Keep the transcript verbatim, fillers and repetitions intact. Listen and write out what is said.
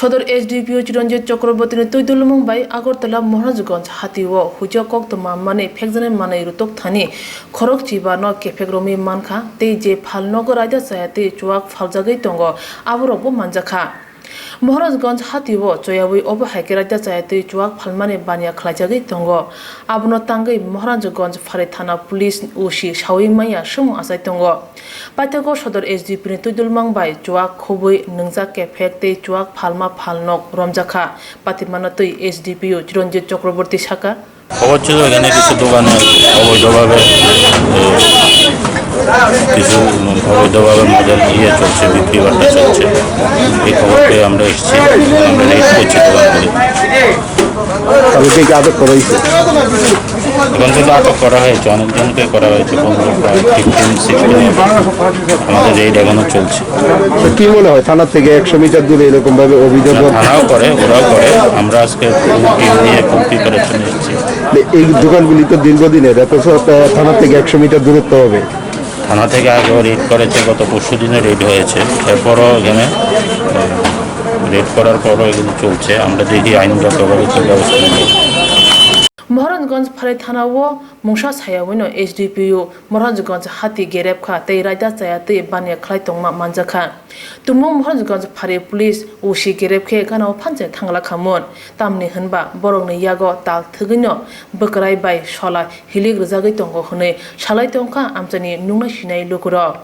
Sodor S D P O Chiranjit Chakrabortini twi dulumung bai Agartala Maharajganj hatio huicha koktwma manwi phekjaknai manwi rwtwk thani khorok chiba no kephek romwi mankha tei je phalnogo raida chaya twi chuak phaljagwi tongo aborokbo manjakha. Maharajganj hatio choyawi obo hai khe raida chaya twi chuak phalmani baniya khlaijagwi tongo. Abono tangwi Maharajganj Phari Thana Police O C sawi manya swngmung achai tongo. Paithago Sodor S D P ni twi dulmang bai chuak khobwi nwngjak kephek tei chuak phalma phalnok romjakha. Patimano twi S D P O Chiranjit Chakraborty sakha. খবর ছিল এখানে কিছু দোকানে অবৈধভাবে, এ, কিছু অবৈধভাবে মদের ইয়ে চলছে, বিক্রি বাট্টা চলছে। এই খবর পেয়ে আমরা এসেছি, আমরা রেড করছি দোকানগুলি। তাদেরকে কি আটক করা হয়েছে? এখন শুধু আটক করা হয়েছে, অনেকজনকে করা হয়েছে, পনেরো, প্রায় ফিফটিন, সিক্সটিন। আমাদের রেড এখনো চলছে। তো কি মনে হয়, থানা থেকে একশো মিটার দূরে এরকম ভাবে অবৈধ না, মদ? থানাও করে, ওরাও করে। আমরা আজকে টিম নিয়ে ফুল প্রিপারেশন নিচ্ছি। এই দোকানগুলি তো দীর্ঘদিনের, অথচ, আহ, থানা থেকে একশো মিটার দূরত্ব হবে। থানা থেকে আগেও রেড করেছে, গত পরশু দিনে রেড হয়েছে, এরপরও এখানে, আহ, রেড করার পরও এগুলো চলছে। আমরা দেখি আইনগতভাবে কী ব্যবস্থা নেব। Maharajganj Phari Thana o mungsa sayawino S D P O Maharajganj hati gerep kha tei raida chaya twi baniya khlai tongma manjakha. Tumung Maharajganj Phari Police O C gerep khe gana o phanchai thangla kha mun. Tamni hwnba borokni yago tal thwgwino bwkrai bai sola hilik rwjagwi tongo hwnwi salai tongkha amchaini nuknai sinai lukurok.